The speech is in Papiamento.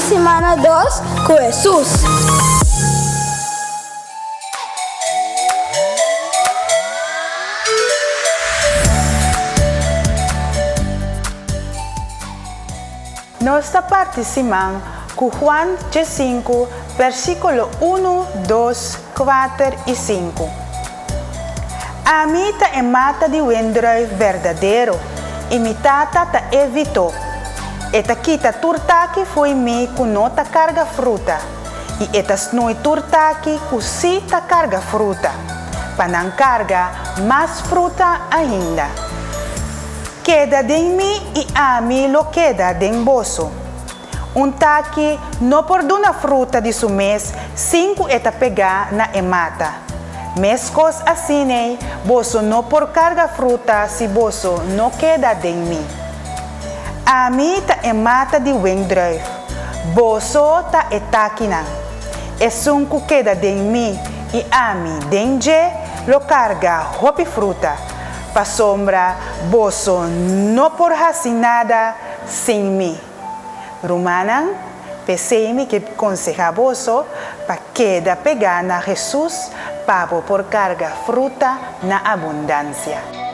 Simana dos ku Hesus. Nos ta parti siman ku Juan diesinku versíkulo unu, dos, kuater i sinku. Ami ta e mata di wendrùif berdadero, i mi Tata ta e vitó. E ta kita tur taki fo'i mi ku no ta karga fruta, i e ta snui tur taki ku sí ta karga fruta, pa nan karga mas fruta ainda. Keda den mi i ami lo keda den boso. Un taki no por duna fruta di su mes sin ku e ta pegá na e mata. Meskos asin'ei boso no por karga fruta si boso no keda den mi. Ami ta e mata di wendrùif, boso ta e takinan. Esun ku keda den mi i ami den dje lo karga hopi fruta, pasobra boso no por hasi nada sin mi. Rumannan, p'esei mi ke konsehá boso pa keda pegá na Hesus pa bo por karga fruta na abundansia.